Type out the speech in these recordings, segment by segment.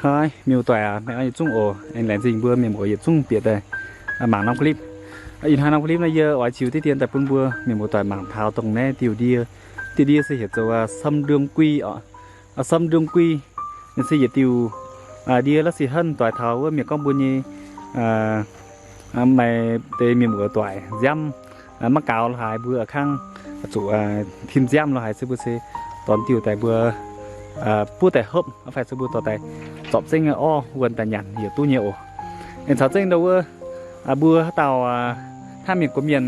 Hnoi mienh muoz-doic aac, meih oix yietc zungv oc. Aengx laengz zingh mbuo mienh muoz yietc zungv bieqc daaih mangc norm clip. Ih hnoi norm clip naaiv yie oix ziux diqv dien daaih bun mbuo mienh muoz-doic mangc taux dongh naaiv diuh ndie. Diuh ndie se heuc zoux sâm đương quy oc. Sâm đương quy, ninh se yietc diuh ndie la'sic henv doix taux wuov mienh gorngv mbuo nyei, maaih deix mienh muoz-doic nziaamv maiv gaux lo haaix mbuo kangv zuqc tim nziaamv lo haaix se mbuo se dorh diuh daaih mbuo buov daaih hopv fai se mbuo dorh daaih zorpc zengv orv wuonh daaih nyanc yaac duqv nyei oc. Aengx caux zengv ndau wuov mbuo haaix dauh hnangv mienh gox mienh,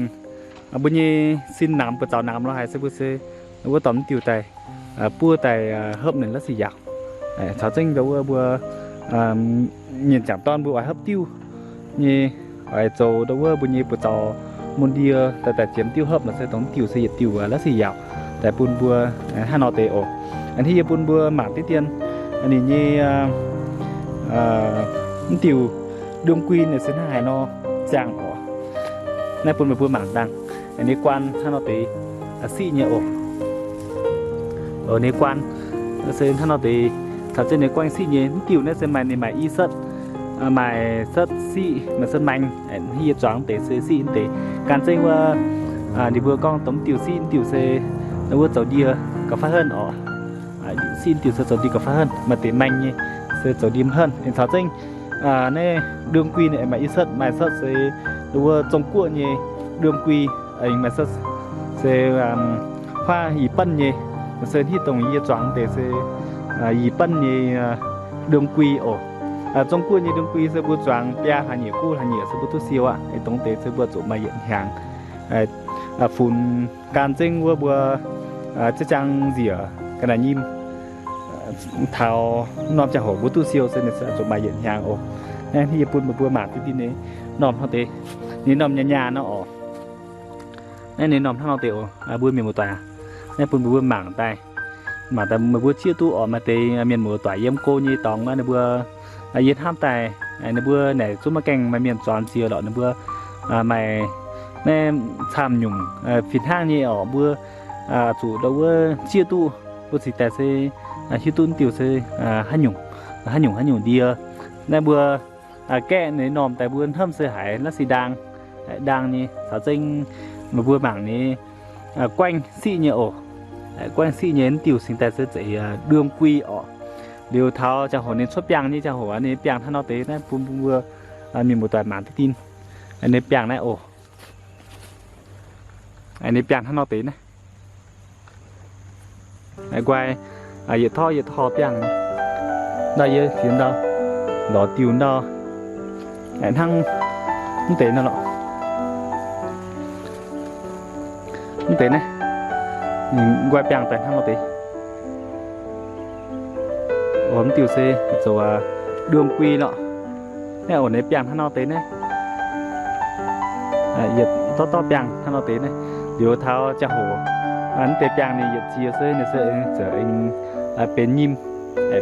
mbuo nyei sin namx buoz zaux namx lo haaix se mbuo se wuov dorh diuh daaih buov daaih hopv ninh la'sic yaauc. Caux zengv ndau wuov mbuo mienh jangc dorn mbuo oix hopv diuh nyei, oix zoux ndau wuov mbuo nyei buoz zaux mun ndie daaih daaih ziemx diuh hopv nor se dongh diuh se yietc diuh la'sic yaauc daaih bun mbuo hnangv nor deix oc. A'hneiv yie bun mbuo mangc diqv dien ninh nyei mv diuh đương quy ninh se hnangv haaix nor ziangh oc. Naaiv bun meih mbuo mangc dangh ninh guaan hnangv nor deix siqv nyei oc. Ninh guaan se hnangv nor deix, caux zengv ninh guaan siqv nyei. Mv diuh naaiv se maaih, ninh maaih i setv, maaih setv siqv, maaih setv maeng. Hneiv yie zuangx deix se siqv deix. Gan zengv wuov ninh mbuo gorngv dongh mv diuh siqv, mv diuh se wuov zoux ndie gauh fai henv oc. Siqv diuh se zoux ndie gauh fai henv, maaih deix maeng nyei se zoux ndie maiv henv. Ninh caux zengv naaiv đương quy ninh maaih i setv, maaih setv se wuov Zong Guoqv nyei đương quy, maaih setv se huaav yie banv nyei, se hneiv dongh yie zuangx deix se yie banv nyei đương quy oc. Zong Guoqv nyei đương quy se mbuo zuangx biaa hlaax nyieqc guv hlaax nyieqc se mbuo duqv siou aqv. Dongh deix se mbuo zuqc maaih yietc hnyangx funx gan zengv wuov mbuo ziex ziangh nziec ga'naaiv nyim taux norm ziangh hoc mbuo duqv siou se ninh zuqc maaih yietc hnyangx oc. Naaiv yie bun meih mbuo mangc diqv dien ninh normh hnangv deix, ninh normh nyaah nyaah nor oc. Naaiv ninh normh hnangv nor deix oc, mbuo mienh muoz-doic aac. Naaiv bun meih mbuo mangc daaih, mangc daaih meih mbuo zieqv duqv oc. Maaih deix mienh muoz-doic yiem go nyei dorngx ninh mbuo yie hnamv daaih, ninh mbuo naaic zungv maiv gaengh maaih mienh zuangx jiex lorqc. Ninh mbuo maaih naaiv camv nyungc fih hnangv nyei oc. Mbuo zuqc ndau wuov zieqv duqv, mbuo cingx daaih se hiuv duqv diuh se haaix nyungc, haaix nyungc, haaix nyungc ndie. Naaiv mbuo gaeqv ninh normh daaih mbuo hnamv se haiz la'sic ndaang, ndaang nyei. Caux zengv meih mbuo mangc ninh guaengv siqv nyei oc. Guaengv siqv nyei, diuh cingx daaih se zeiz đương quy oc. Liuz taux ziangh hoc ninh cuotv biangh nyei ziangh hoc ninh biangh hnangv nor deix naaiv bun mbuo mienh muoz-doic mangc diqv dien. Ninh biangh naaiv oc. Ninh biangh hnangv nor deix naaiv. Nquai, yietc torv yietc torv biangh. Ndau yie fiev ndau, lorz diuh ndau, hnangv mv deix nor lorqc. Mv deix naaiv, nquai biangh daaih hnangv nor deix. Mv diuh se zoux đương quy lorqc. Naaiv oc, ninh biangh hnangv nor deix naaiv. Yietc dorv dorv biangh hnangv nor deix naaiv. Liuz taux ziangh hoc mv deix biangh ninh yietc ziex se ninh se za'gengh benx nyim,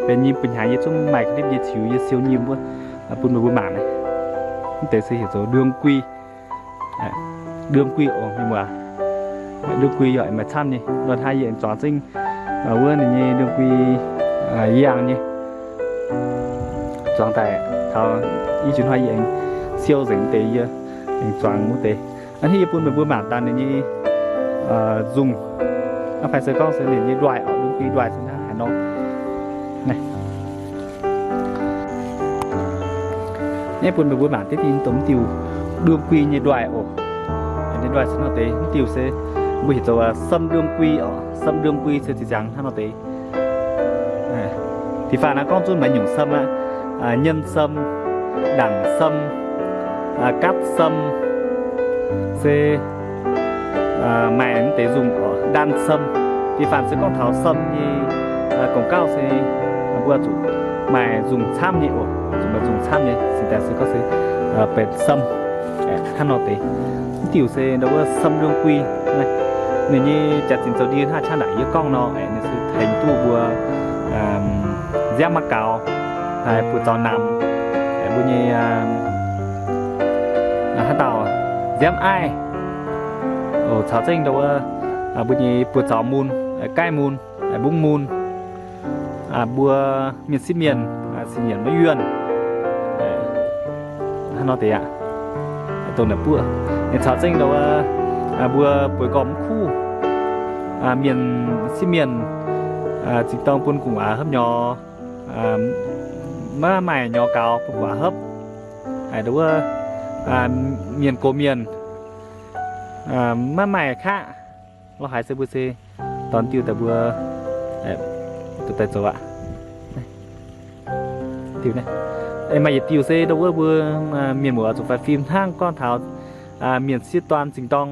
benx nyim. Bun hnyangx yie zungv maaih clip yie ziux yie siou nyim wuov bun meih mbuo mangc naaiv. Mv deix se heuc zoux đương quy. Đương quy oc mienh muoz. Đương quy yaac maaih camv nyei. Lorh hnoi yie aengx zuangx zengv wuov ninh nyei đương quy yangh nyei. Zuangx daaih taux i jiex hnoi yie aengx siou nzengc deix yie aengx zuangx wuov deix. A'hneiv yie bun meih mbuo mangc dangh ninh nyei nzungh. A'fai se gorngv se ninh nyei nduaih oc, đương quy nduaih se hnangv haaix nor. Naaiv bun meih mbuo mangc diqv dien dongh mv diuh đương quy nyei nduaih oc. Ninh nduaih se hnangv deix, mv diuh se mbuo heuc zoux sâm đương quy oc. Sâm đương quy se ziqc ziangx hnangv nor deix. Da'faanh naaiv gorngv zunv maaih nyungc sâm aqv, nhân sâm, đẳng sâm, cát sâm, se maaih mv deix nzungh oc, đan sâm. Da'faanh se gorngv taux sâm nyei gong gauv se mbuo zuqc maaih nzungh camv nyei oc, zuqc maaih nzungh camv nyei, cingx daaih se gorngv se benx sâm hnangv nor deix. Mv diuh se ndau wuov sâm đương quy. Ninh nyei jaax-zinh zoux ndie hnangv hnangv naaic yie gorngv nor, ninh se tengx duqv mbuo nziaamv maiv gaux, buoz-zaux namx, mbuo nyei haaix dauh nziaamv aiv, caux zengv ndau wuov mbuo nyei buoz-zaux mun, gaiv mun, mbungv mun, mbuo mienh sieqv mienh zinh nyanc maiv yuonh. Hnangv nor deix aqv. Dongh naaic buoqv ninh caux zengv ndau wuov, mbuo bueix gormx mv kuv, mienh sieqv mienh zinh dorng bun gu'nguaaz hopv nyorx, maiv maaih nyorx gaux bun gu'nguaaz hopv. Haiz ndau wuov, mienh gox mienh maiv maaih kaqv. Lorz haiz se mbuo se dorn diuh daaih mbuo daaih zoux aqv. Maaih yietc diuh se ndau wuov mbuo mienh muoz zuqc faix fim hnangv gorngv taux mienh sieqv dorn zinh dorng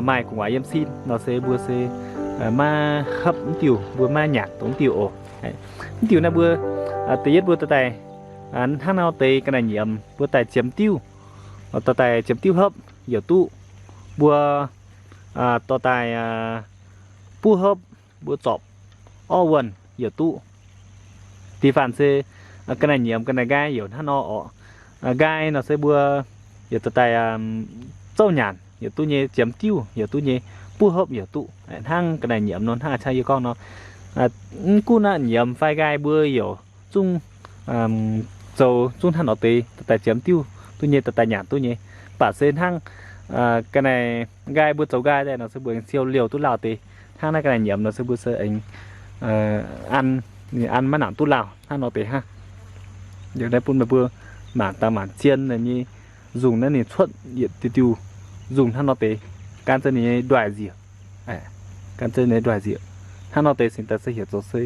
maaih gu'nguaaz yiem sin nor se mbuo se maiv hopv mv diuh, mbuo maiv nyanc dongh mv diuh oc. Mv diuh naaiv mbuo da'yietv mbuo dorh daaih hnangv nor deix ga'naaiv nyiemz mbuo daaih ziemx diuh, dorh daaih ziemx diuh hopv yaac duqv. Mbuo dorh daaih buov hopv, mbuo zorpc orv wuonh yaac duqv. Da'faanh se ga'naaiv nyiemz ga'naaiv nqaai yaac hnangv nor orqc. Nqaai nor se mbuo yaac dorh daaih zouv nyanc yaac duqv nyei, ziemx diuh yaac duqv nyei, buov hopv yaac duqv, hnangv ga'naaiv nyiemz nor, hnangv a'ciangv yie gorngv nor. Mv gunv naaiv nyiemz fai nqaai mbuo yaac zungv zoux zungv hnangv nor deix, dorh daaih ziemx diuh duqv nyei, dorh daaih nyanc duqv nyei. Mv baac se hnangv ga'naaiv nqaai mbuo zoux nqaai daaih nor se mbuo aengx siou liouh duqv lauh deix. Hnangv naaiv ga'naaiv nyiemz nor se mbuo se aengx an, an maiv nangc duqv lauh hnangv nor deix hnangv. Liuz naaiv bun meih mbuo mangc dangh mangc zien nyei nzungh naaiv ninh cuotv yietc diuh diuh nzungh hnangv nor deix, gan zeix ninh nyei ndoih nziec, gan zeix ninh nyei ndoih nziec. Hnangv nor deix cingx daaih se heuc zoux se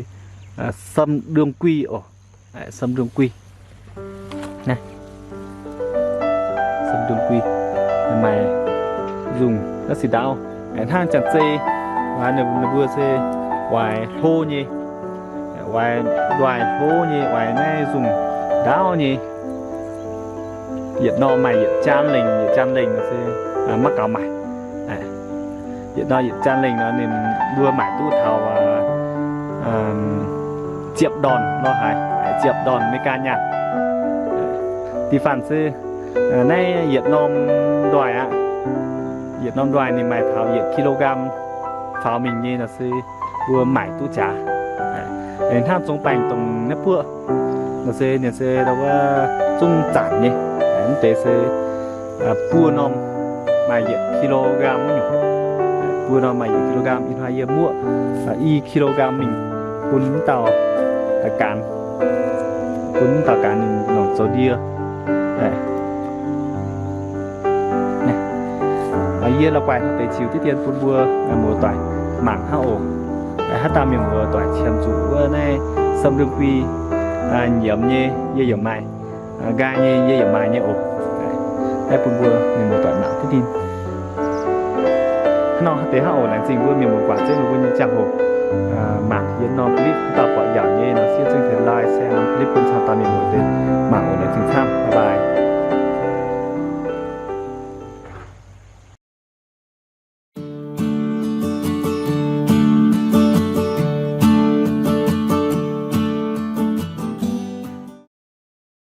sâm đương quy oc. Sâm đương quy. Sâm đương quy maaih nzungh naaiv se ndaauv, hnangv janx-zei, ninh mbuo se oix hlo nyei, oix ndoih hlo nyei, oix naaiv nzungh ndaauv nyei. Yietc norm maaih yietc jaan lengh, yietc jaan lengh nor se maiv gaux maaic. Yietc norm yietc jaan lengh nor ninh mbuo maaic duqv taux ziepc ndorn lorz haic, ziepc ndorn Meigaa nyaanh. Da'faanh se naaiv yietc norm ndoih aqv. Yietc norm ndoih ninh maaih taux yietc kilogram faaux mingh nyei nor se mbuo maaic duqv jaax. Hnangv zong baengh dongh naaiv buoqv nor se ninh se ndau wuov zungv zanc nyei. Mv deix se buo norm maaih yietc kilogram wuov nyungc. Buo norm maaih yietc kilogram. Ih hnoi yie muoqv i kilogram mingh bun mv dauh gaanx, bun mv dauh gaanx ninh nongc zoux ndie. Yie la'guaih hnangv deix ziux diqv dien bun mbuo muoz-doic mangc hnangv oc. Haaix dauh mienh muoz-doic qiemx zuqc wuov naaiv sâm đương quy nyiemz nyei yie yaac maaih, nqaai nyei yie yaac maaih nyei oc. Naaiv bun mbuo mienh muoz-doic mangc diqv dien. Hnangv nor deix hnangv oc. Laengz zingh mbuo mienh muoz-doic guangc jienv ninh mbuo nyei ziangh hoc mangc yie norm clip. Dauh buatc njaaux nyei nor siev zengv tengx like, share norm clip bun camv dauh mienh muoz deix mangc oc. Laengz zingh camv, bye bye.